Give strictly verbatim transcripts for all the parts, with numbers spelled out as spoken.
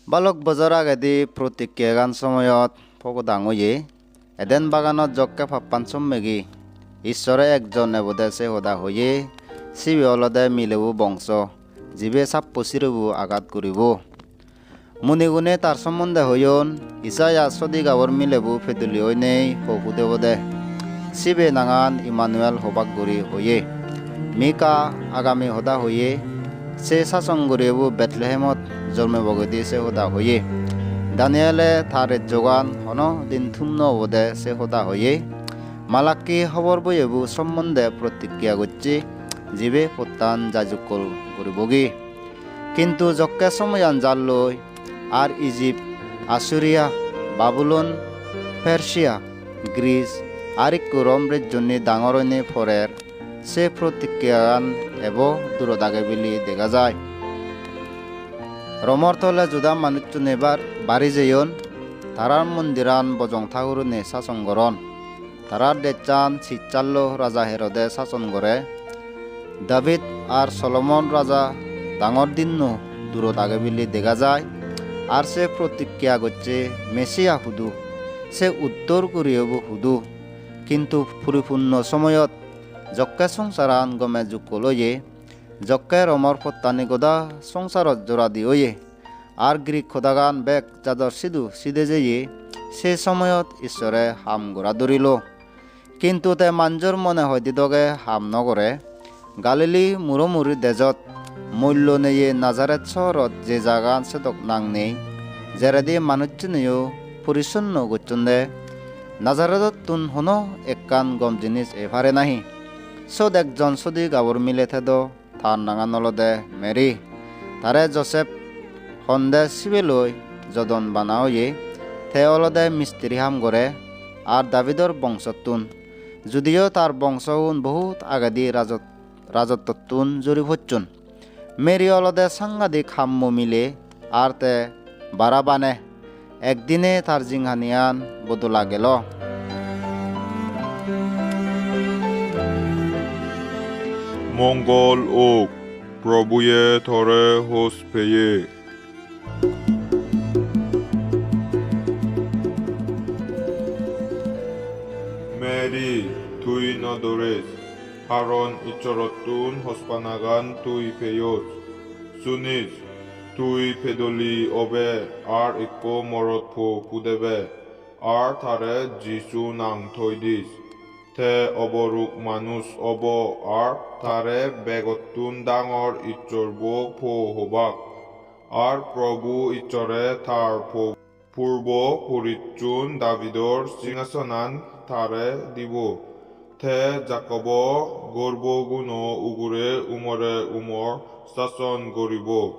Balok bojor agedi protikkiyagan somoyot pogodang oye. Eden baganot jokke pappan sommegi, Ishshore ekjon ebode se hoda hoye, sibe olode milebo bongso, jibe sappo sirobo agat guribo. Munigune tar sombonde hoyon, Isaiah sodi gabor milebo peduli oinei po pudebode. Sibe nangan Immanuel hobak guri hoye. Mika agami hoda hoye, se sason guribo Bethlehemot jormebogedi se hoda hoye. Daniele tar rejjogan hono din thum no obode se hoda hoye. Malakki hobor boyebo sombonde protikkiya gocche, jibe pottan jajukkol guribogi. Kintu jokke somoyan jalloi ar Ijip, Assuria, Babulon, Persia, Gris, ar ikko Rom rejjonni dangor oinei porer, se protikkiyagan ebo durot age bili dega jai. Romor tole Juda manuchchune bar-, bari jeyon, tarar mondiran bojong thagurune sason goron. Tarar dejchan sichallo Raja Herode sason gore. David ar Solomon raja dangor dinno durot age bili dega jai. Ar se protikkiya gocche Mesiya hudu, se uttor guriyebo hudu. Kintu puripunno somoyot jokke songsaran gome jukkol oye, jokke Romor pottani goda songsarot joradi oye, ar Grik hodagan bek jador sidu side jeye, se somoyot Ishshore ham gora durilo. Kintu te manjor mone hoide doge ham no gore. Galili muro muri dejot, mullo neye Nazaret sohorot je jagan sedok nang nei, jeredi manuchchuneyo porichonno gocchonde, Nazaredottun hono ekkan gom jinis ei pare nahi? Sot ekjon sodi gabur mile thedo, tar nangan olode Mary. Tare Josep honde sibe loi jodon bana oye. Te olode mistiri ham gore ar Davidor bongsottun. Judiyo tar bongsogun bohut agedi rajot-, rajottottun juri pocchon. Mary olode sangadik hammo mile ar te bara bane. Ekdine tar jinghaniyan bodola gelo. Mongol ok, Probuye tore hoj peye. Mary, tui no dores, haron Issorottun hospanagan tui peyos. Sunis, tui pedoli obe ar ekko morot po pudebe, ar tare Jisu nang thoi dis. Te oboruk manuj obo ar tare begottun dangor Issor bo po hobak. Ar Probu Issore tar po-, purbo purichun Davidor singasonan tare dibo. Te Jakobo gorboguno ugure umore umor sason goribo.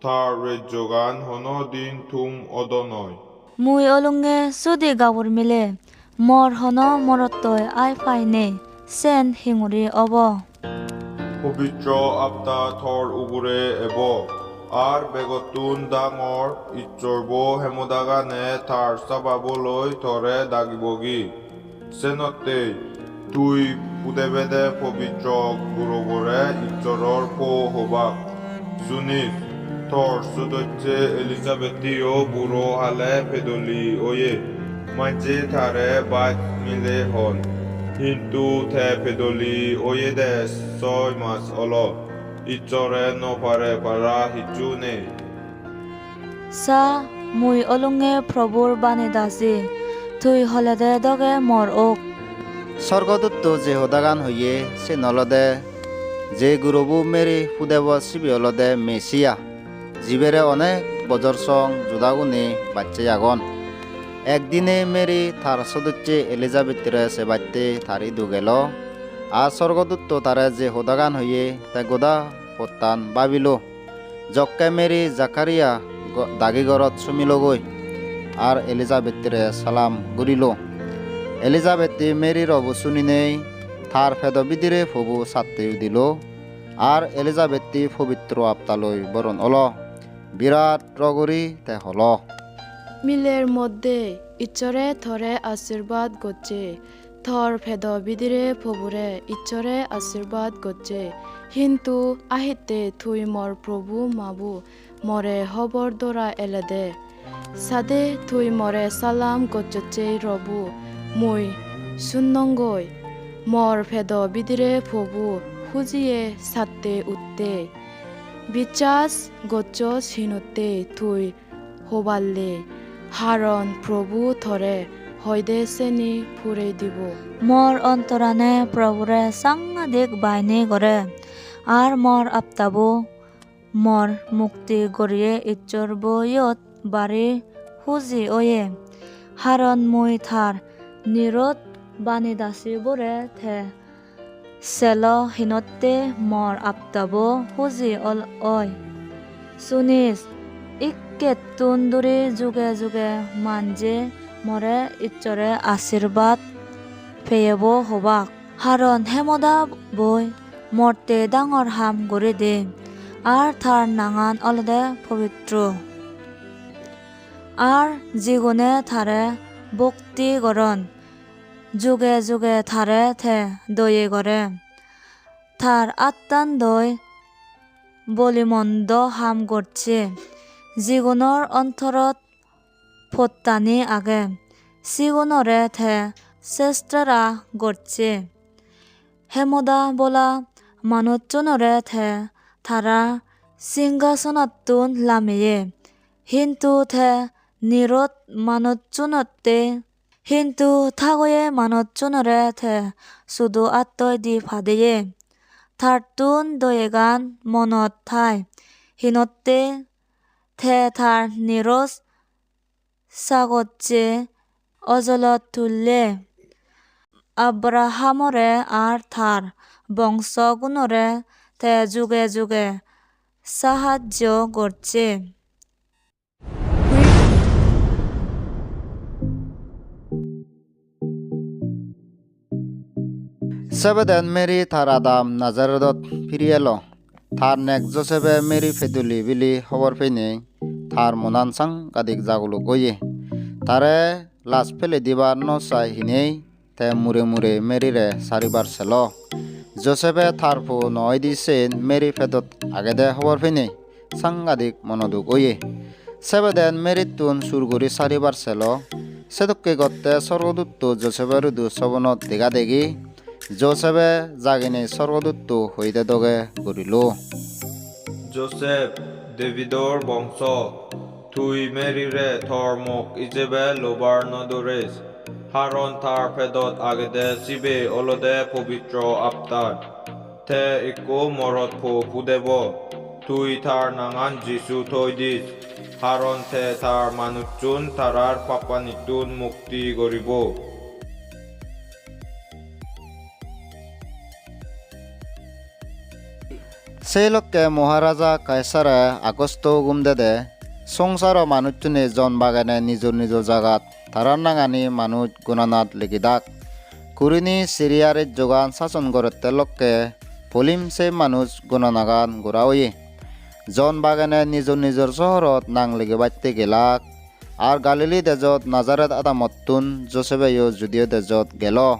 Tar rejjogan hono din thum odo noi. Mui olunge sudi gabur mile, mor hono morottoi ai pai nei, sen hinguri obo? Pobitro Atta tor ugure ebo, ar begottun dangor Issor bo hemodagane tar sababoloi tore dagibogi. Senottei tui pudebede pobitro gurobore Issoror po hobak. Sunis, tor sodocche Elizabettiyo buro hale pedoli oye. Manje tare baj mile hon. Hintu te pedoli oyede soi mas olo. Issore no pare para hissu nei. Sa, mui olunge Probur bani daji, tui holede doge mor ok. Sorgodutto je hodagan hoye, sen olode je gurobo Mary pudebo sibe olode Mesia, jibere onek bojor song Judagune bacche agon. Ekdine Mary tar sodocche Elizabetore sebatte tar idu gelo, ar sorgodutto tare je hodagan hoye te goda pottan babilo. Jokke Mary Jakaria go-, dagi gorot sumilogoi, ar Elizabetore salam gurilo. Elizabette Maryr obo suninei tar pedo bidire pobo satte udilo, ar Elizabette pobitro aptaloi boron olo. Birat roguri te holo. Miler moddhe Issore tore ashirbad gocche, tor pedo bidire pobure Issore ashirbad gocche. Hintu ahitte tui mor Probu mabu, more hobor dora elede. Sade tui more salam gocchochei robu, mui sunnongoi. Mor pedo bidire pobu hujiye satte utte. Bichas gocchos hinotte tui hoballe, haron Probu tore hoide seni purei dibo. Mor ontorane Probure sangadik baini gore, ar mor aptabo mor mukti goriye Issor boyot bari huji oye, haron mui tar nirot bani dasi bore te selo hinotte mor aptabo huji ol-, oi. Sunis, ikkettun duri juge juge manje more Issore ashirbad peyebo hobak. Haron hemoda boi morte dangor ham guri de, ar tar nangan olode pobitro. Ar jigune tare bokti goron, juge juge tare te doye gore. Tar attan doi bolimondo ham gocche. Jigunor ontorot pottani age, sigunore te sestera gocche. Hemoda bola manuchunore te tara singhasonottun lameye. Hintu te nirot manuchunotte, hintu tagoye manuchunore te sudu attoi di padeye. Tartun doyegan monot thai. Hinotte te tar nirot sagocche ojolot tulle. Abrahamore ar tar bongsogunore te juge juge sahajjo gocche. Sebeden Mary tar adam Nazaredot firi elo. Tar nek Josebe Mary peduli bili hobor peinei tar monan sangadik jaguluk oye. Tare laj pele dibar no sai hinei te mure mure Maryre saribar selo. Josebe tar po no oide sen Mary pedot agede hobor peinei sangadik monoduk oye. Sebeden Maryttun sur guri saribar selo. Sedokke gotte sorgodutto Josebe hudu sobonot dega degi. Josebe jaginei sorgodutto hoide doge gurilo. Josep, Davidor bongso, tui Maryre tor mok ijebe lobar no dores, haron tar pedot agede sibe olode pobitro aptar. Te ikko morot po pudebo, tui tar nangan Jisu thoi dis, haron te tar manuchun tarar pappanittun mukti goribo. Sei lokke Moharaja Kaisare Augusto hugum dede, songsaro manuchchune jon bagene nijor nijor jagat tarar nangani manuj gonanat legidak. Kurini Siria rejjogan sason gorette lokke polim sei manuj gonanagan gora oye. Jon bagene nijor nijor sohorot nang legibatte gelak. Ar Galili dejot Nazaret adamottun Josebeyo Judio dejot gelo.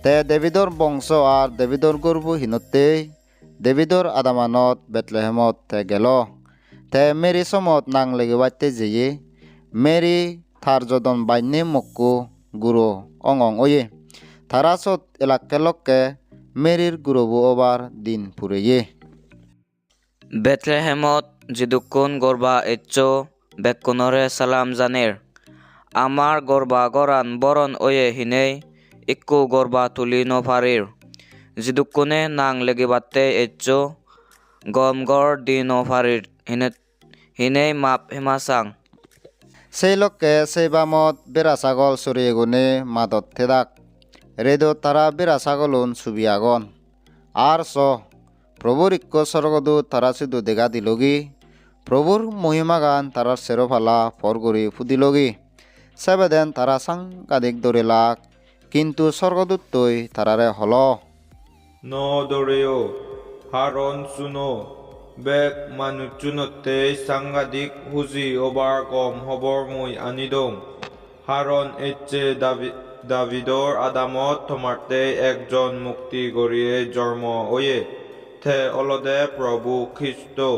Te Davidor bongso ar Davidor gorbu hinottei Davidor adamanot Bethlehemot te gelo. Te Mary somot nang legibatte jeye. Mary tar jodon banne mokko guro ong ong oye. Tara sot elakke lokke Maryr gurobo obar din pureye. Bethlehemot jidukkun gorba eccho, bekkunore salam janer. Amar gorba goran boron oye hinei ikku gorba tuli no parir. Jidukkune nang legibatte eccho, gom gor di no parir hine-, hinei map hema sang. Sei lokke sei bamot bera sagol soriyegune madot thedak. Redot tara bera sagolun subi agon. Ar so, Probur ikko sorgodut tara sidu dega dilogi. Probur mohimagan tarar sero pala por guri pudilogi. Sebeden tara sangadik dorelak, kintu sorgoduttoi tarare holo, "No doreyo, haron suno, bek manuchchunottei sangadik huji obar gom hobor mui anidong. Haron ecche Davi-, Davidor adamot tomattei ekjon mukti goriye jormo oye, te olode Probu Khristo.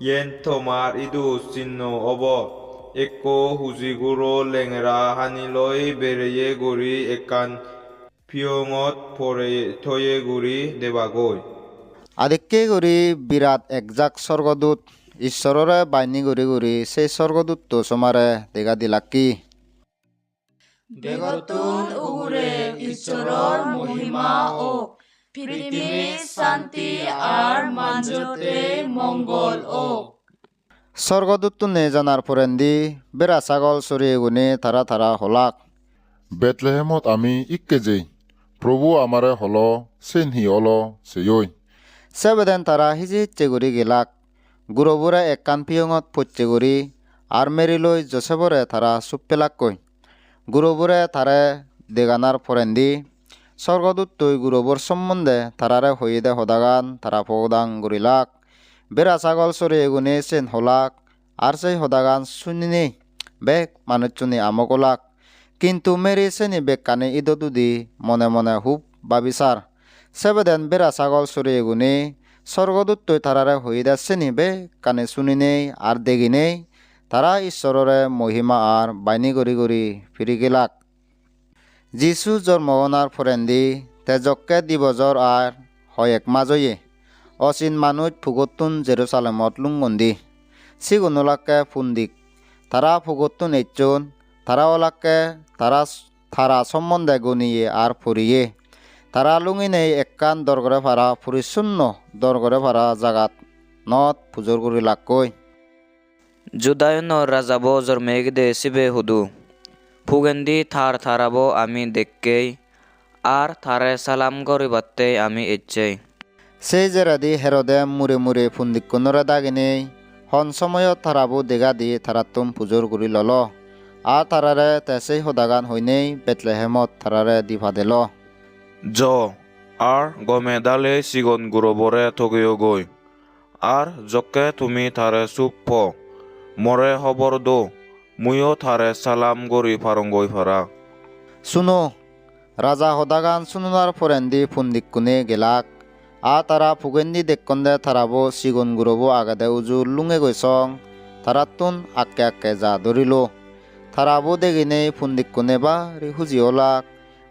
Yen tomar idu sinno obo. Ekko huji guro lengera hani loi bereye guri ekkan piyongot poreye toye guri debagoi. Adikke guri birat ekjak sorgodut Issorore baini guri guri sei sorgodutto somare dega dilakki. Begottun ugure Issoror mohima ok, pritibit santi ar manjotte mongol ok. Sorgoduttune janar porendi bera sagol soriyegune tara tara holak. Betlehemot ami ikke jei. Probu amare holo, sen hi olo, seyoi. Sebeden tara hiji hicche guri gelak. Gurobore ekkan piyongot pocche guri, ar Mary loi Josebore tara sup pelakkoi. Gurobore tare deganar porendi, sorgoduttoi gurobor sombonde tarare hoyede hodagan tara pogodang gurilak. Bera sagol soriyegune sen holak, ar sei hodagan suninei bek manuchchune amok olak. Kintu Mary seni bekkani idot udi mone mone hub babi sar. Sebeden bera sagol soriyegune sorgoduttoi tarare hoyede seni bekkani suninei ar deginei tara Issorore mohima ar baini guri guri piri gelak. Jisu jormo onar porendi te jokke di bojor ar hoyek maj oye, osin manuj pugottun Jerusalemot lungondi. Sigun olakke pundik. Tara pugottun ecchon, tara olakke tara, tara sombonde goniye ar poriye. Tara lunginei ekkan dorgore para, purisunno dorgore para jagat not pujor gurilakkoi. Judayunor rajabo jormeyegide sibe hudu? Pugendi tar tarabo ami dekkei, ar tare salam goribattei ami ecchei. Sei jeredi Herode mure mure pundikkunore daginei hon somoyot tarabo degadi tarattun pujor guri lolo. Ar tarare te sei hodagan hoinei Betlehemot tarare di padelo. Jo, ar gome dale sigon gurobore togeyogoi. Ar jokke tumi tare sup po, more hobor do, muiyo tare salam gori parongoi para. Suno, raja hodagan sunonar porendi pundikkune gelak, ar tara pugendi dekkonde tarabo sigon gurobo agede uju lungegoi song, tarattun akke akke ja dorilo. Tarabo deginei pundikkune bari huji olak,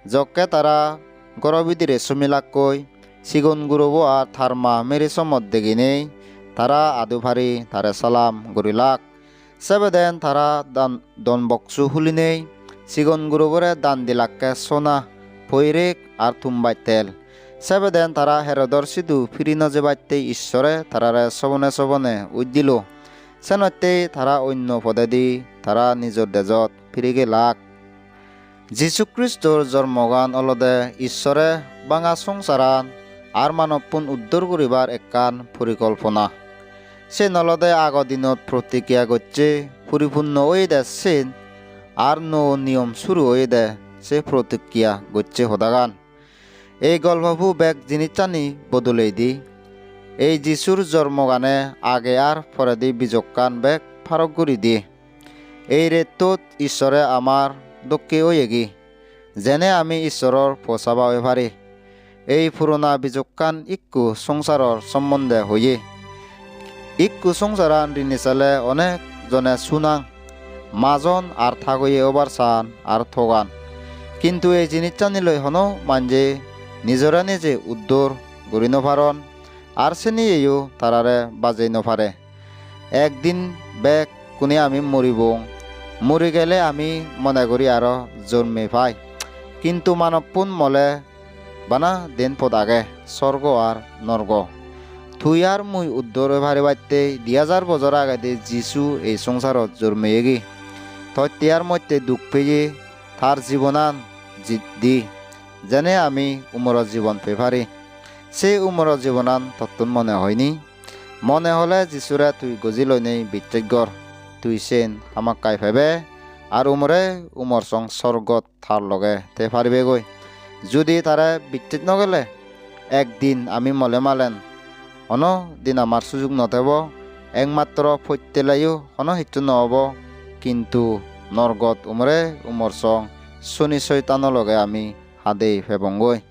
jokke tara goro bidire somilakkoi, sigon gurobo ar tar ma Mary somot deginei tara adu pari tare salam gurilak. Sebeden tara dan-, don boksu hulinei sigon gurobore dan dilakke sona, poirek ar tumbai tel. Sebeden tara Herodor sidu piri no jebatte Issore tarare sobone sobone uj dilo. Senottei tara onno podedi tara nijor dejot piri gelak. Jisu Kristor jormogan olode Issore banga songsaran ar manoppun uddor guribar ekkan porikolpona. Siyen olode ago dinot protigiya gocche puripunno oyede siyen, ar nuo niyom suru oyede se protigiya gocche hodagan. Ei golpobo bek jinissani bodolei di. Ei Jisur jormogane age ar poredi bijokkan bek parok guri di. Ei rettot Issore amar dokke oyegi, jene ami Issoror posaba oi pari. Ei purona bijokkan ikku songsaror sombonde hoye. Ikku songsaran rini sele onek jone sunang, majon ar tagoye obar san ar togan. Kintu ei jinissani loi hono manje nijore nije uddor guri no paron, ar seniyeyo tarare bajei no pare. Ekdin bekkune ami moribong. Mori gele ami mone guri aro jorme pai. Kintu manoppun mole bana den pod age, sorgo ar norgo. Tui ar mui uddor oi paribatte di hajar bojor agede Jisu ei songsarot jormeyegi. Totte ar motte duk peye tar jibonan ji-, di, jene ami umoro jibon pei pari. Se umoro jibonan tottun mone hoyni? Mone hole Jisure tui goji loinei bichchej gor. Tui sen hamakkai pebe, ar umore umor song sorgot tar loge te paribegoi. Judi tare bichchej no gele, ekdin ami mole malen, hono din amar sujug no tebo, ekmatro potteleyo hono hissu no obo, kintu norgot umore umor song suni soitano loge ami hadei pebongoi.